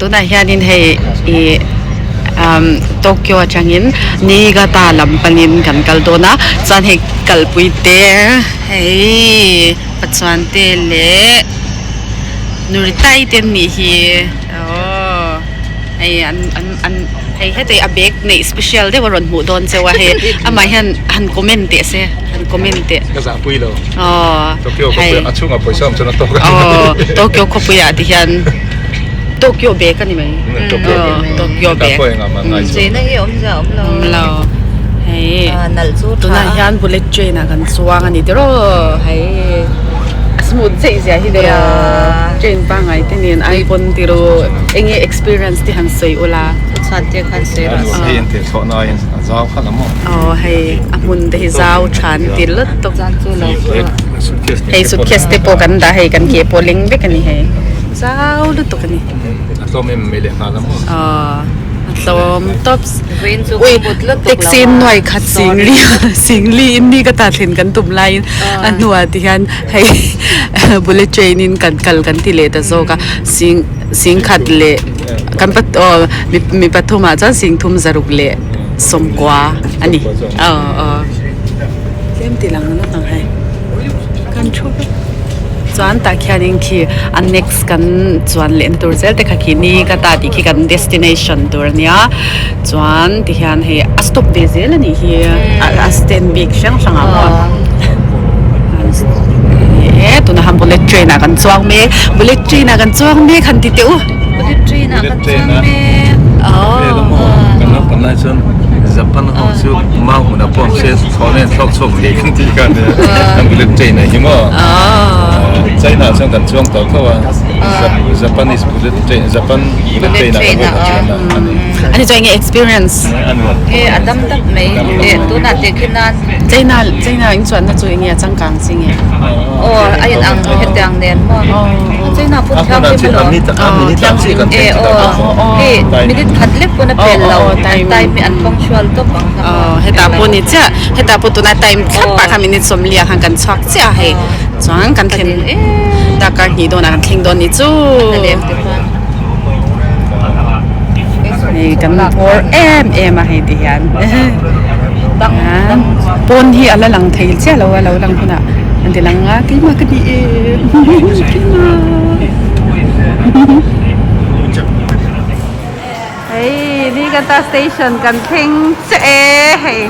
Tunah hianin hei ih umm Tokyo atangin Niigata lam panin kan kal dawn a chuan hei kalpui te hei Pathuan te leh Nuritai te an nih hi aww hei an an an hei heti a bag neih special deuh a rawn hmuh dawn cheu a hei amah hian han comment teh se han comment teh. Ka zahpui lo. Aww Tokyo khawpui a chhungah pawisa awm chuan a tawk a ni. Aww Tokyo khawpuiah ti hian Tokyo bag a ni mai. Tokyo bag. Tokyo bag. Pawh engah mah ngai chu. Cheina hi awm zia awm lo. Awm lo. Hei nalh chu tha. Tunah hian bullet train ah kan chuang a ni tiraw. Hei a smooth zeih zia hi tiraw. Train pangngai te nen ai pawn tiraw enge experience te han sawi ula. Chhuat te khan sawi rawh se. Hei an teh thlawh na aiin a zau kha la maw. Aw hei a hmun te hi zau tha an ti lutuk. Hei suitcase te pawh kan dah hei kan ke pawh leng vek a ni hei. Zau lutuk a ni. A tlawm em mai leh nghal a maw? Aw a tlawm tawps. Vawiin chu Ui ka but lutuk lo a. Taxi in nuai khat singli singli in ni ka ta thlen kan tum laiin a hnuah ti hian hei bullet train in kan kal kan ti leh ta zawk a sing sing khat leh kan pa aw mi pathum ah chuan sing thum zaruk leh sawmkua a ni aw aw tlem ti lang nawk ang hei kan thu vek chuan tah khianin khi a next kan chuan lehna tur zel te kha khi ni ka ta tih khi kan destination tur a nia chuan ti hian hei a stop ve zel a nih hi a stand bik hrang hrang ah maw e tunah han bullet train ah kan chuang mek bullet train ah kan chuang mek han ti teh u bullet train ah kan chuang mek kan chuan Japan ho chu mau hmunah pawh an hre thlawh nen thlawk chhuak thei kan tih kha nia an bullet train ah hi maw China ah chuan kan chuang tawh tho a Japanese bullet train Japan bullet train ah kan vawk a chuan a ani ani chuan enge experience e a dam dap mai e tunah teh khi nan China China in chuan na chu enge a changkang chi nge aw a in ang hetiang nen maw China pawh thianghlim alawm e aw hei minute khat lek pawn a pel lo an time hi an punctual tawp ang kha aw hetah pawh ni chiah hetah pawh tuna time thlap ah khan minute sawmliah khan kan chhuak chiah a hei chuan kan thlen darkar hnih dawnah kan thleng dawn ni chu hei kan bawr em em a hei ti hian pawn hi a la lang thei chiah lo a lo lang hunah an ti lang a keimah ka ni e keimah. Hei Niigata station kan thleng chiah e hei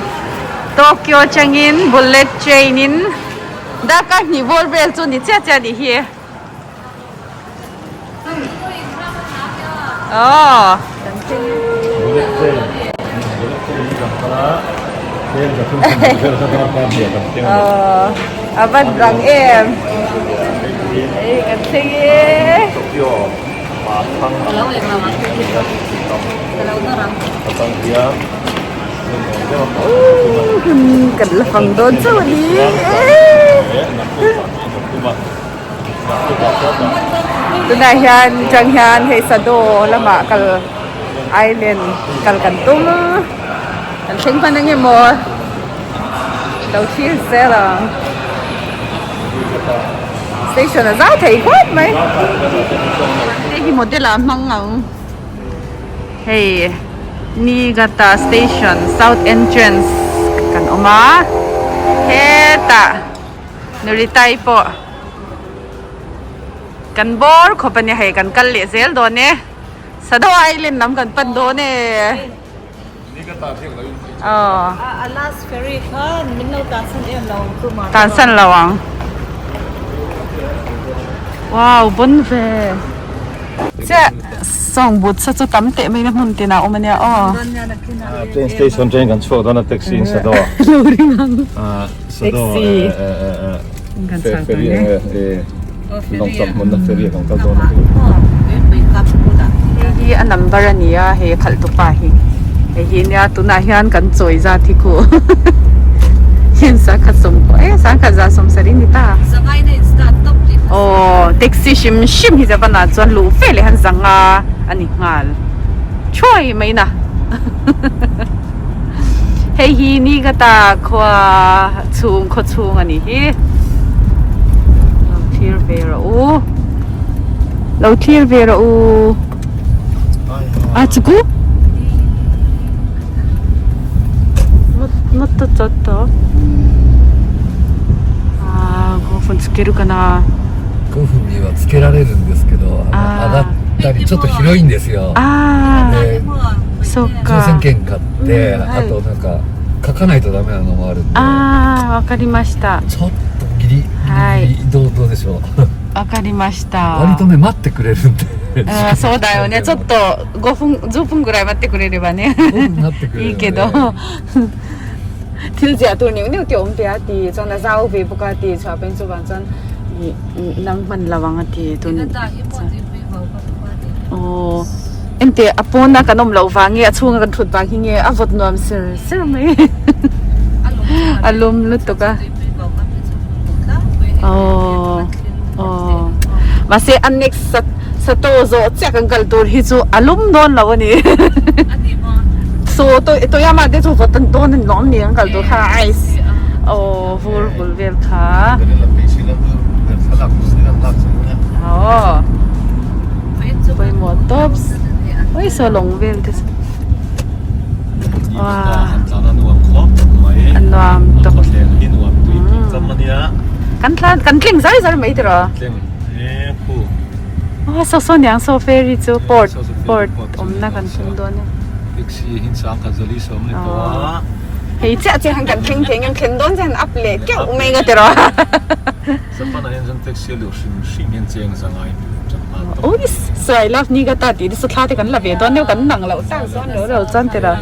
Tokyo atangin bullet train in darkar hnih bawr vel chu ni chiah chiah a nih hi aw a van rang em hei kan thleng e. Kan la fang dawn chauh a ni tunah hian tang hian hei sado lamah kal island kal kan tum kan thleng hman ang emaw lo thlir zel ang. Station a zau thei khawp mai. Hei hi model ah hmang ang. Hei Niigata station south entrance kan awm a. Hetah Nuritai pawh kan bawr khawp a nia hei kan kal leh zel dawn e. Sado Island lam kan pan dawn e. Tan san lo ang. Wow bon ve. Chiah sawng but sa chu tam teh mai na hmun tin ah awm ania aw. Train station train kan chhuak dawn a taxi in Sado. Lo ring ang. Sado ferry lawng chawlh hmun na ferry ah kan kal dawn a. Hei hi a number a ni a hei a khalh tu pa hi hei hi nia tunah hian kan chawi zat hi khu hian sangkhat sawm pawh e sangkhat za sawm sarih ni ta aw taxi hrim hrim hi Japan ah chuan luh ve leh han zanga a ni nghal thuai mai na. Hei hi Niigata khua chhung khaw chhung a nih hi. Lo thlir ve rawh u. Lo thlir ve rawh u. あ着くももっとちょっとあー5分つけるかな5分にはつけられるんですけどあの上がったりちょっと広いんですよあであそっ乗か船券買って、うんはいあとなんか書かないとダメなのもあるんでああわかりましたちょっとギリギリはいギリどうどうでしょうわかりました割とね待ってくれるんであーそうだよねちょっと5分10分ぐらい待ってくれればね5分待ってくれるいいけど thil zia tur neuh neuh te a awm ve a ti chuan a zau ve bawk a ti chhuah pahin chuvang chuan ih nang hman lo ang a ti tun aw enteh a pawn a kan awm loh vang nge a chhunga kan thut vang hi nge a vawt nuam ser ser mai a lum lutuk a aw aw mahse a next sato zawh chiah kan kal tur hi chu a lum dawn lo a ni saw toyama te chu vawt dawn a ni lawm ni an kal tur kha ice aw vur bul vel kha aw pawimawh tawp ui saw lawng vel te chu a nuam tawp kan thla kan tling zar zar mai tiraw aw saw saw niang saw ferry chu port port awmna kan thleng dawn e hei chiah chiah hian kan thleng thei ang thlen dawn chian up leh keuh mai nga tiraw ui sawi love ni ka ta tih te chu thla te kan la ve dawn deuh kan nang loh tak chuan lo lo chuan tiraw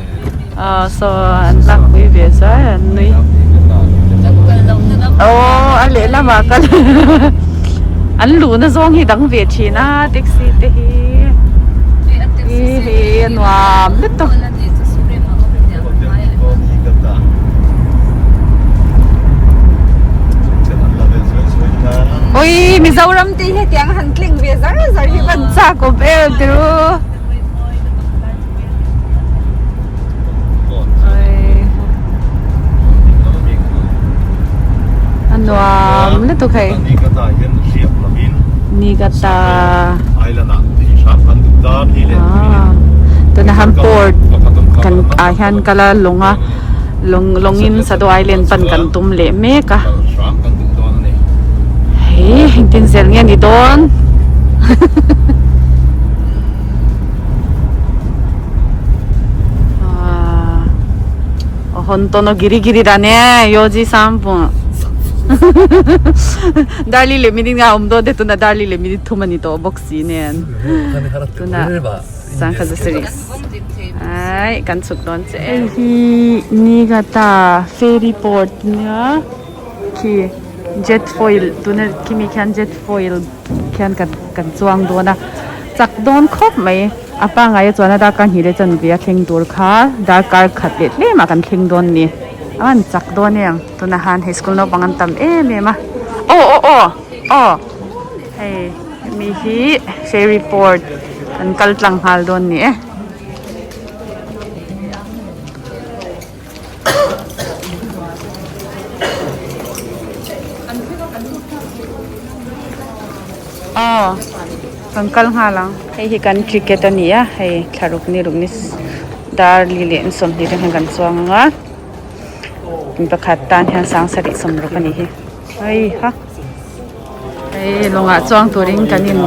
ah saw an lak pui ve zai an nui aw a lehlamah kal an luhna zawng hi dang ve thin a taxi te hi hi hei a nuam lutuk. Ui Mizoram te hi hetiang han tling ve zar zar hi van chak awm em tiru. A nuam lutuk hei. Niigata Tuna han port kan ah hian kal a lawng a lawng lawngin Sado Island pan kan tum leh mek a hei engtin zel nge ni dawn. 本当のギリギリだね4時3分 darli leh minute nga awm dawn te tuna darli leh minute thum a ni tawh bawk si nen tuna sangkhat sarih ai kan chhuk dawn che hei hi Niigata ferry port nia khi jet foil tuna khimi khian jet foil khian kan kan chuang dawn a chak dawn khawp mai a pangngai a chuan a darkar hnih leh chanve a thleng tur kha darkar khat leh tlem ah kan thleng dawn a ni a han chak dawn em tunah han hei school naupang an tam em em a aw aw aw aw hei hemi hi ferry port an kal tlang nghal dawn a ni e. Aw kan kal nghal ang hei hi kan ticket a ni a hei thlaruk ni ruk ni dar li leh sawmhnih te hian kan chuang ang a mi pakhat tan hian sang sarih sawmruk a nih hi hei ha hei lawngah chuang turin kan in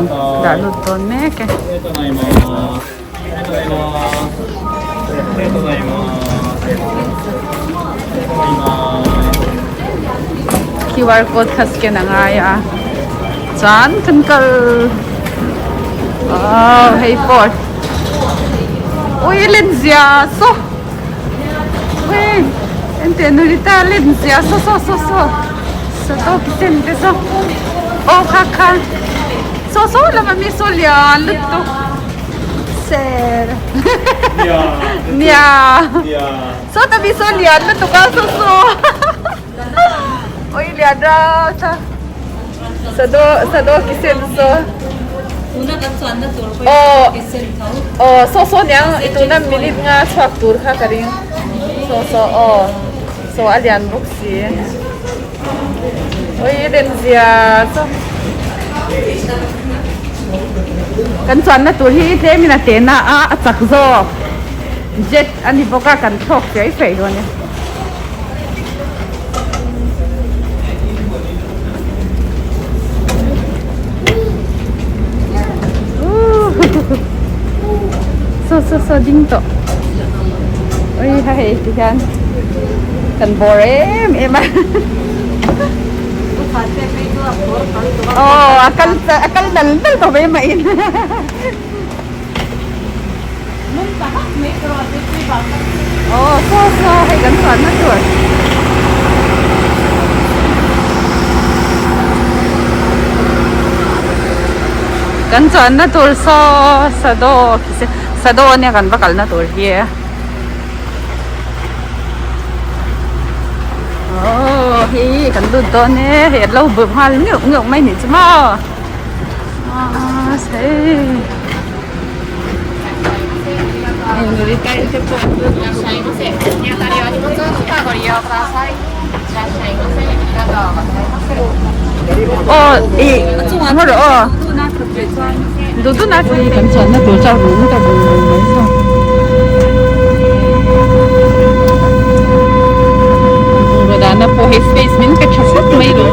dah lut dawn mek e. QR code kha scan a ngai a chuan kan kal aw hei pawh ui len zia saw ui engtiah nurita len zia saw saw saw saw saw tawk sen te saw aw kha kha saw saw lamah mi saw lian lutuk. Ser. Nia. Saw ta mi saw lian lutuk a saw saw. Oi lian rau tha. Sado sado kisen saw. Aw aw saw saw niang i tuna minute nga chhuak tur kha ka ring. Saw saw aw saw a lian bawk si. Oi len zia saw. Kan chuanna tur hi tlem in a te na a, a chak zawk. Jet a ni bawk a, kan thlawk fei fei dawn e. Saw saw saw ding tawh. Ui hei ti hian kan bawr em em a. Aw a kal a kal nal nal tawh mai mah in. Aw saw saw hei kan chuanna tur. Kan chuanna tur saw sado sado ania kan va kalna tur hi. Aw hei kan lut dawn e hei an lo bawm nghal ngeuh ngeuh mai nih chu maw aaa hei. Aw ih ngaw rawh aw duh duh na kan chuanna tur chu a rum ta vung vung mai chu bungraw dahna pawh hei space min pe tha khawp mai lo.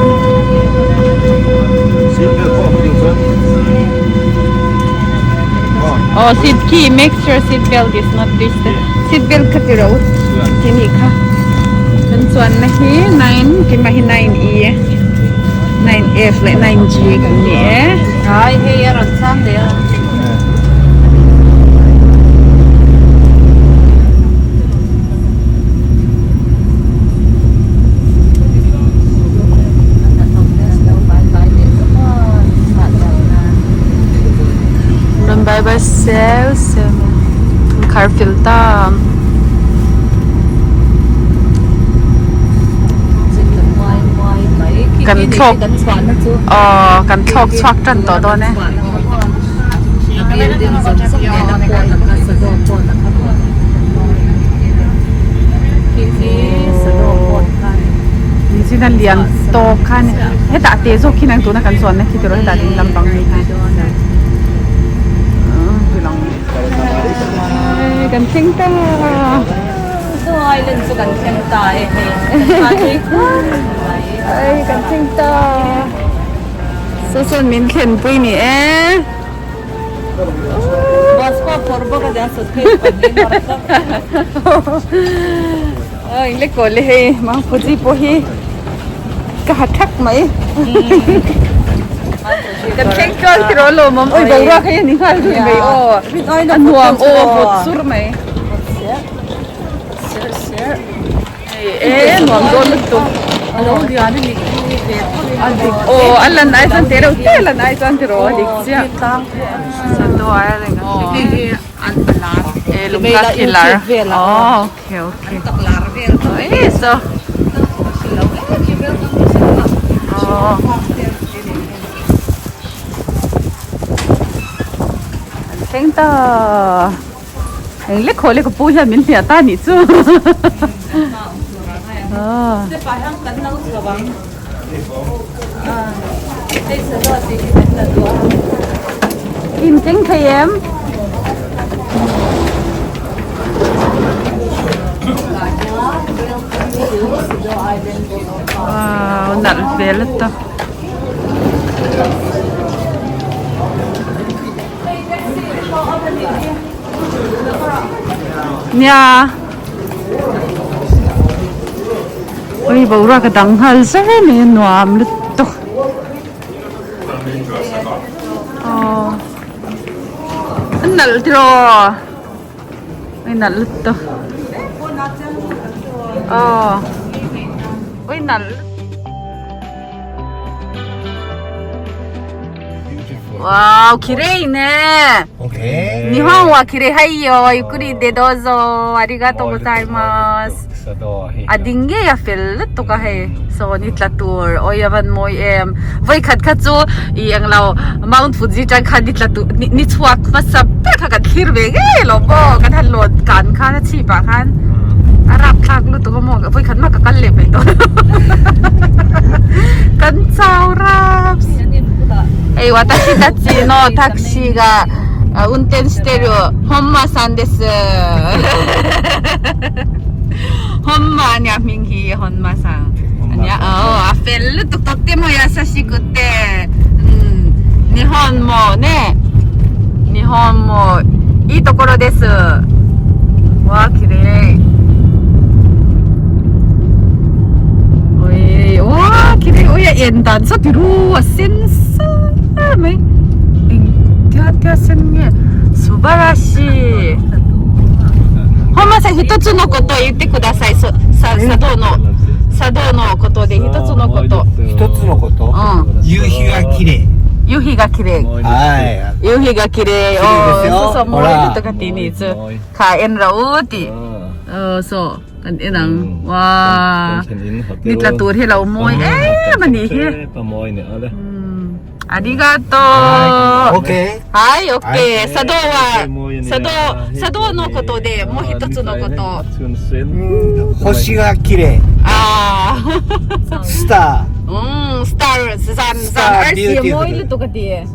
Aw seat khi make sure seat belt is not twisted seat belt kha ti ro ti nih kha kan chuanna hi 9 keimah hi 9 e 9 F leh 9 G kan ni e. Ai hei a rawn chang leh a. Rawn bye bye sel sel mai a khar fel ta kan thlawk aw kan thlawk chhuak tan tawh dawn e. Chin a lian tawk kha a ni hetah te zawk khi nang tuna kan chuanna khi tiraw hetah ding lampang hi kan thleng ta Island chu kan thleng ta e hei ai kan thleng ta saw sawn min thlen pui ni e bus pawh phawrh bawk a nia suitcase pahnih Aw eng lek kawl le hei mangphuji pawh hi ka ha thak mai kan thleng tluang tiraw a lawmawm oi boruak hei a ni nghal zui mai aw a nuam aw vawt sur mai e nuam dawn lutuk a dik aw a lan ai chuan te reuh te a lan ai chuan tiraw a dik chiah An lar e lungka khi lar oh okay okay eh so oh an thleng ta eng lek khaw lek ka pu hian min hliah ta nih chu oh In keng thei em? Wow, nalh ve lutuk. Nia. Ui boruak a dang nghal zar mai a nuam lutuk aw a nalh tiraw ui nalh lutuk aw ui nalh Wow, きれいね。日本はきれい。はいよ、ゆっくりでどうぞ。ありがとうございます。A ding ngei a fel lutuk a hei saw ni tla tur awi a van mawi em vawi khat kha chu ih eng lo Mount Fuji tang khan ni tla tur ni chhuak hmasa ber kha kan thlir ve ngei lo maw kan han lawn kan khan a chhip ah khan a rapthlak lutuk a maw vawi khat mah ka kal leh mai dawn kan chau rap. はい、私たちのタクシーが運転してる本間さんです。本間にゃみんひ本間さん。にゃ、あ、フェルととっても優しくて、うん、日本もね、日本もいいところです。わあ、綺麗。Ui, ua, khi ui en dan sa tiru a sen sa mai eng tia tia sen nge subarashi 本間さん一つのこと言ってください。そさ茶道の茶道のことで一つのこと。一つのこと、うん。夕日が綺麗。夕日が綺麗。はい。夕日が綺麗。綺麗ですよそうそう、ほらもうとかってね、つかen ra u ti. そう。กันเอ็นังว้านี่ตะตูที่เรามวยเอ๊ะมันนี่เฮีย ปะมอยเนี่ยเอาเลย ありがとう。オッケー。はい、オッケー。茶道は、茶道、茶道のことでもう一つのこと。星が綺麗。ああ。スタうん、スター、サン、サン、アーシー、もういるとかで。ー、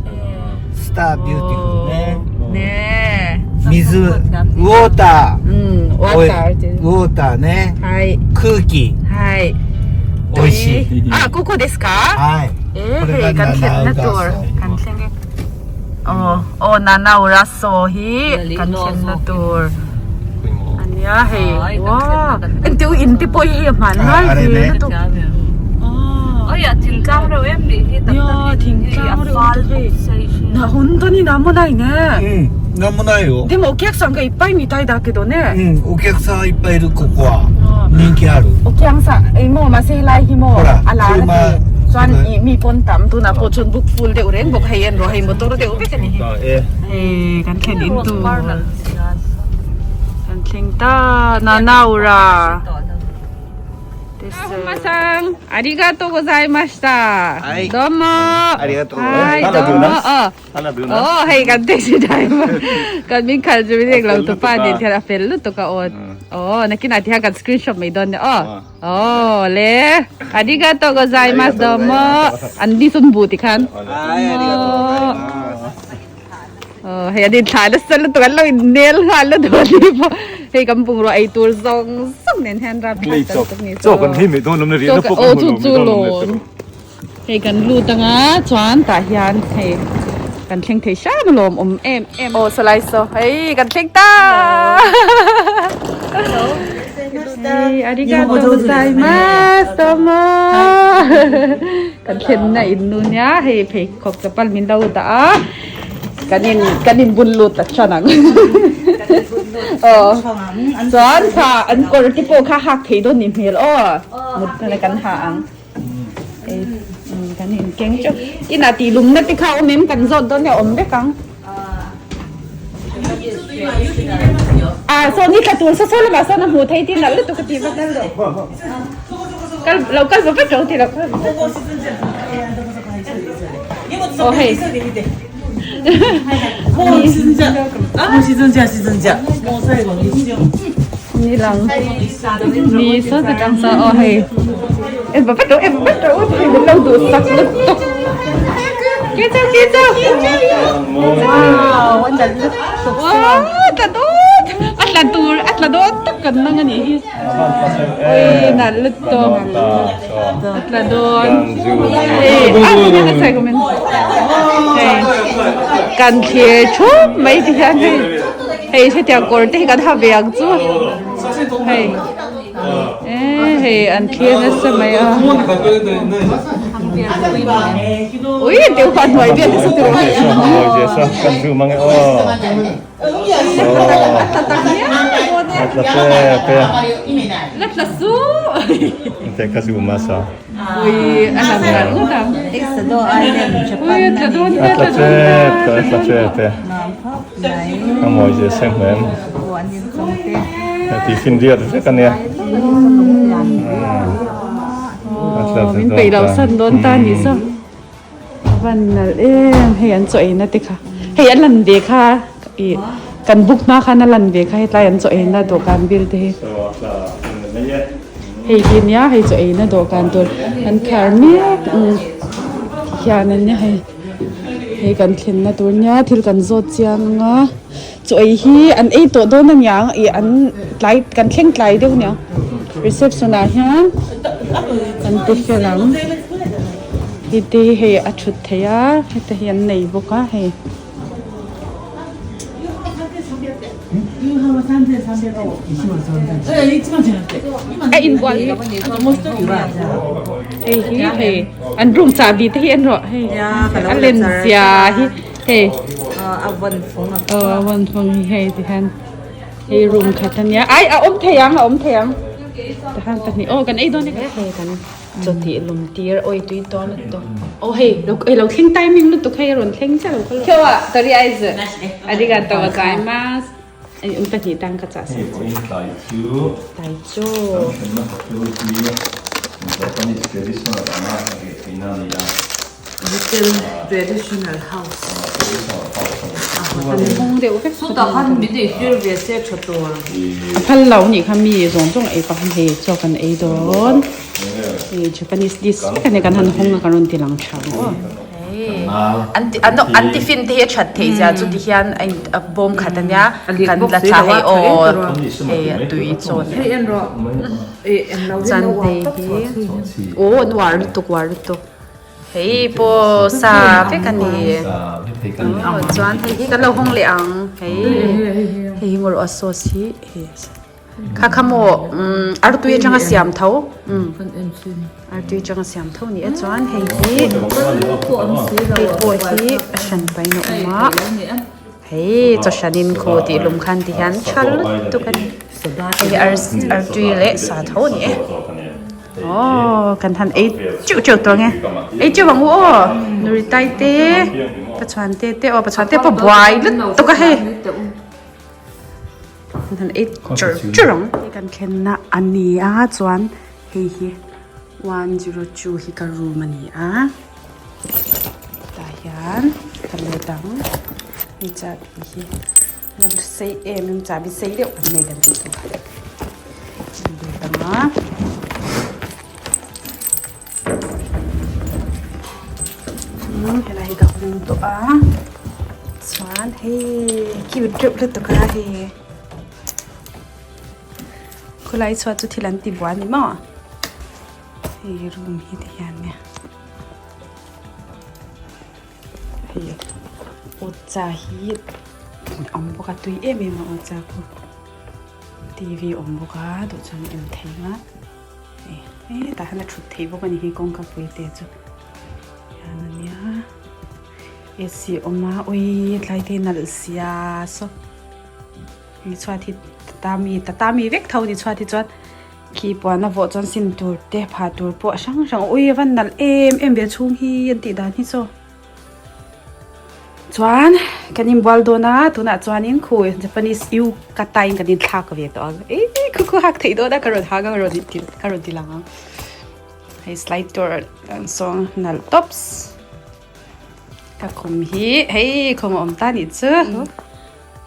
スタービューティフルね。ねえ。水、ウォータうん、ー。ワーター。ウォーターね。はい。空気。はい。美味しい。あ、ここですかはい。えー、กันเขียนนะตัวกันเขียนโอ้โอ้นานาอุราโซฮิกันเขียนนะตัวอันนี้เฮ้ว้าอันติวอินติปอยเฮียมันไล่ดีนะตัว いや、停車了em đi いや停車な本当になんもないね。うん、なんもないよ。でもお客さんがいっぱいみたいだけどね。うん、お客さんいっぱいいる、ここは。人気ある。お客さん、え、もうませ来日もあららจวนมีปนต่ำตัวนะโพชนบุกฟูลเดี๋ยวเร่งบุกให้เอ็นรอให้มอเตอร์เดี๋ยวไปกันนี่เฮ้กันแค่ดินตัวกันเข่งตานานาอุรา本間さん、ありがとうございました。はい。どうも。ありがとうございます。はい、どうも。お、はい、กันเต็มที่ได้มากันมีขันจะไม่เรียกเราตัวป้าเดี๋ยวที่เราเฟลตัวก็อดโอ้นักกินอาทิตย์กันสกรีนช็อตไม่โดนเนี่ยอ๋อโอ้เล่ありがとうございます。どうも。อันนี้สุนบูติคันはい、ありがとうございます。เออให้อดีตถ่ายแล้วเสร็จแล้วตัวเราเนลหันแล้วตัวนี้พอให้กำปุงเราไอตัวซองซองเน้นแฮนรับ โจกันที่ไม่โดนลมเรียน โอ้จู่จู่โลนให้กันลูตังอ่ะจวนตาเฮียนให้กันเข่งเทชามลมอมเอ็มเอ็มโอ้สไลด์โซเฮ้ยกันเข่งตาありがとうございます。どうも。กันเข่งna in nu nia hei phei khop chapal min lo ta a kanin kanin bun lut ta chanang ờ chuan kha an kawr te pawh kha hak thei dawn ni hmel aw mut na kan ha ang kan in keng chu inah tih lum na te kha awm em kan zawt dawn nia awm vek ang a saw ni thla tur saw saw lamah sawn a hmuh thei tin nalh lutuk a ti vak kal lo kal va vek lo ti lo kal aw hei もう沈んじゃう。もう沈んじゃう沈んじゃう。もう最後の一瞬。 ni lang ni so ta kang sa oh hei em bắt đầu em bắt đầu thì mình lâu đủ sặc lực tục kia cho kia cho wow wow ta đốt at là tu at là đốt tất cả năng anh ấy ôi nà lực to at là đốt ê à cái này của mình กันเขียชุบไม่ดีอันนี้เฮ้ยใช่เตียงกอร์ที่กันทำอย่างจูเฮ้ยเอ้เฮ้ยอันเขียนั่นสมัยอ่ะอุ้ยเดี๋ยวก่อนหน่อยเดี๋ยวจะสุด โอ้ยเจ้ากันดูมั้งโอ้ ตัด ละเป้เป้ ลัดละสู้ แต่ก็สูมาซะ อุ้ยอันนั้นอันนั้น เอ็กซ์โดไอเลนด์ อุ้ยจะโดน ละเป้ละเป้เป้ขโมยเจ้าเซ็งเหมือนตีฟินเรียดกันเนี่ย มินไปเราสั่นโดนตานี่ซะวันนั้นเอ๊ะให้อันจ่อยนะติค่ะให้อันลันเบค่ะอีกันบุกมาค่ะนั่นลันเบค่ะให้ตายอันจ่อยนะตัวการบิลเทให้กินยาให้จ่อยนะตัวการตัวอันคาร์เมกhian an nia hei Hei kan thlenna tur nia thil kan zawt chiang anga chaw ei hi an ei tawh dawn a niang ih an tlai kan thleng tlai deuh aniang reception ah hian kan ti fel ang hei te hi hei a thut theih a heta hi an nei bawk a hei. A inbual hei hi hei an room chahbi te hi en rawh hei a len zia hi hei a vawn fung hi hei ti hian hei room khat ania ai a awm thei ang a awm thei ang tikhan pahnih aw kan ei dawn e hei kan Chaw tih lum tir awi tui tawn lutuk. Aw hei lo hei lo thleng timing lutuk hei a rawn thleng chiah lo kha lo. Kyo ah toriaizu arigatou gozaimasu. Ei um pahnih tan ka chah sak che. Tlai chu. Tlai chu. Kan thlenna hotel hi Japanese traditional anga reh theihna a ni a. Hotel traditional house. Traditional house a ni. An hawng deuh vek. Chutah khan min eitir ve se tha tur. A phal lo nih kha mi zawng zawng ei pah hei chaw kan ei dawn. Hei Japanese dish vek a ni kan han hawng a kan rawn ti lang tha ang aw. An ti an an tiffin te hi a that theih zia chu ti hian a in a bawm khat a nia kan la thla hei aw hei a tui chaw nen chuan hei hi aw an uar lutuk uar lutuk. Hei pawh sa vek a ni. Aw chuan hei hi kan lo hawng leh ang. Hei hei hi ngawrh a sauce hi hei kha kha maw umm artui atanga siam tho umm artui atanga siam tho ni e chuan hei hi hei pawh hi a hran pahin a awm a hei chaw hranin khu tih lum khan ti hian tha lutuk a ni hei hi artui leh sa tho a ni e. Aww kan han ei teuh teuh tawh ang e ei teuh ang u aw nuri tai te pachuan te te aw pachuan te pawh buai lutuk a hei kan han ei chur chur ang hei kan thlenna a ni a chuan hei hi 102 hi ka room a ni a tah hian ka let ang hei chahbi hi Sei em em chahbi sei deuh kan nei kan tih tur a ni a. Helai hi ka hung tawh a chuan hei cute reuh lutuk a hei khawlai chhuat chu thil an ti buai a ni maw hei room hi ti hian nia. Hei awtcha hi awm bawk a tui em em a awtcha khu T_V awm bawk a duh chuan en thei ang a hei hetah hian a thut theih bawk a ni hi kawngka pui te chu hian a nia A_C awm a awii tlai te nalh sia saw hei chhuat hi tatami tatami vek tho a ni chhuat hi chuan. Khi puan a vawh chuan sim tur te phah tur pawh a hrang hrang ui a van nalh em em ve chhung hi an tih dan hi chaw chuan kan inbual dawn a tunah chuanin khu Japanese yukata in kan inthlak ve tawh ang eh khu khu hak theih dawn a ka rawn hak a ka rawn inti ka rawn ti lang ang hei slide tur an sawng nalh tawps ka khum hi hei khum a awm ta nih chu.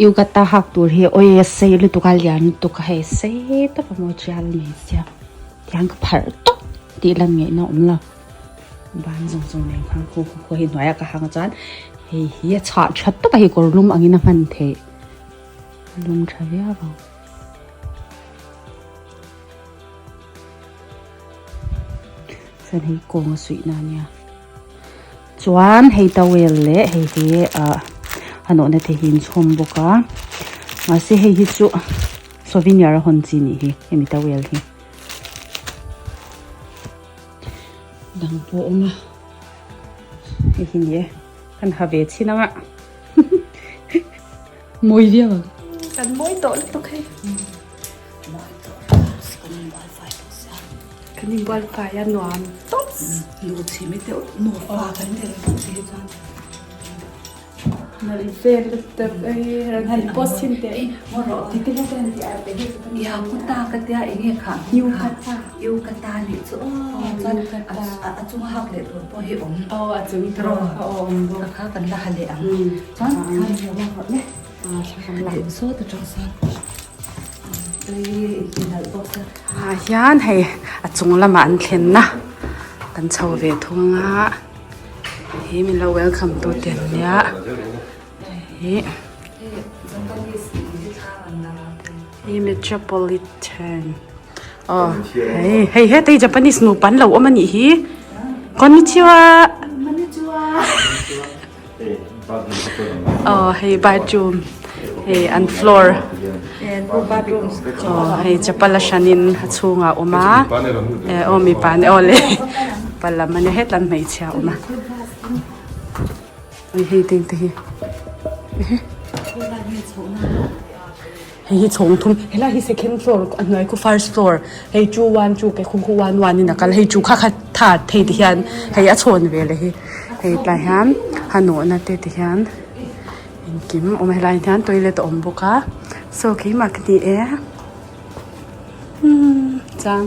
Yukata hak tur hi awi a sei lutuk a lian lutuk a hei sei tawp a maw tial mai sia tiang ka pharh tawp tih lan ngaihna a awm lo ban zawng zawng nen khan khu khu khu hei hnuaiah ka hang a chuan hei hi a chhah tha tawp a hei kawr lum angin a hman theih a lum tha viau ang. Chuan hei kawng a suihna a nia. Chuan hei towel leh hei hi ah a nawhna te hi inchhawm bawk a mahse hei hi chu souvenir a hawn chi nih hi hemi towel hi dang pawh a awm a hei hi ni e kan ha ve chhin ang a mawi viau ang. Kan mawi tawh lutuk hei. Kan inbual fai a nuam tawp. Nu chhi mai teuh nu fa kan ni reng si hi chuan. Nalh vel lutuk ei rawn han post chhin teh. Maw rawh ti te hian han ti ar teh hi chu ka ni. Yakota ka tia enge kha Yukata. Yukata nih chu aw chuan a chung hak leh tur pawh hi awm. Aw a chung tur a awm bawk. Ka kha kan la ha leh ang. Chuan khan lo la rawh le. Sawt atang sawn. Ah hian hei a chung lamah an thlenna kan chho ve thung a. Hi min lo welcome tu te an nia hei hi metropolitan aw hei hei heta hi Japanese nupa an lo awm a nih hi konnichiwa aw hei bathroom hei an floor aw hei chapal a hranin a chhungah a awm a aw mipa an aw le mipa lam a nia hetah hmeichhia a awm a hei te te hi hei hi chhawng thum helai hi second floor a hnuai khu first floor hei two one two ke khu khu one one in a kal hei chu kha kha tha thei ti hian hei a chhawn ve leh hi hei tlai hian a nawhna te ti hian engkim a awm a helai hian toilet a awm bawk a saw keimah ka ni e umm chuan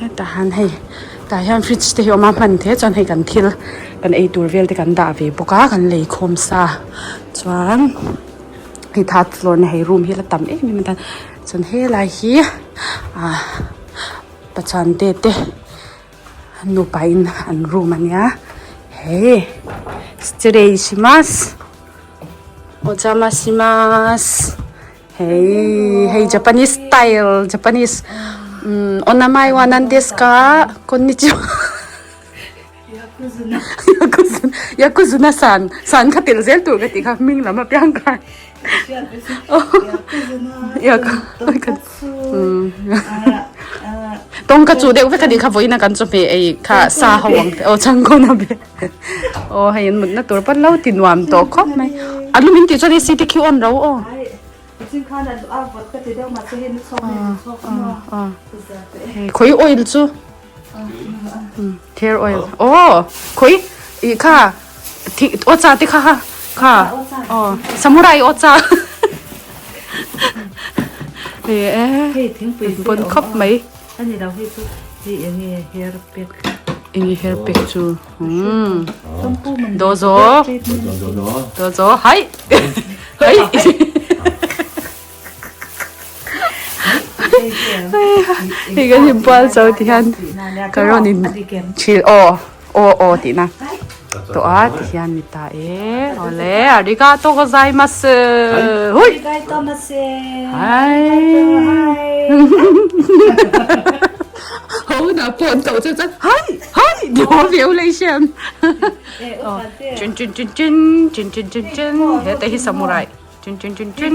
hetah hian hei tah hian fridge te hi a awm a hman the chuan hei kan thil kan ei tur vel te kan dah ve bawk a kan lei khawm sa chuan. Hei third floor na hei room hi la tam em em a chuan helai hi ah pachhan te te nupa in an room a nia hei shimasu ojamashimasu hei hei japanese style japanese umm o namai wa nan desu ka konnichiwa. Yakuzuna san san kha tel zel tur ka tih kha hming lam a piang khan tawng ka chu deuh vek a nih kha vawiin a kan chawhmeh ei kha sa ho ang te aw changkawn a be aw hei an mutna tur pawn lo ti nuam tawh khawp mai a lum in tih chuan AC te khi on ro aw khawi oil chu. Hair oil aw khawi ih kha thing aw cha te kha kha kha aw samurai aw cha hei bon khawp mai enge hair pack chu dozo dozo hai hai. Hei kan inbual zo ti hian ka rawn in thil aw aw aw tih na tawh a ti hian ni ta e awle arigato gozaimasu hui hai ho na pawh an koh chu chuan hai hai ti haw viau leh siam chin chin chin chin chin chin chin chin heta hi samurai. Chin chin chin chin.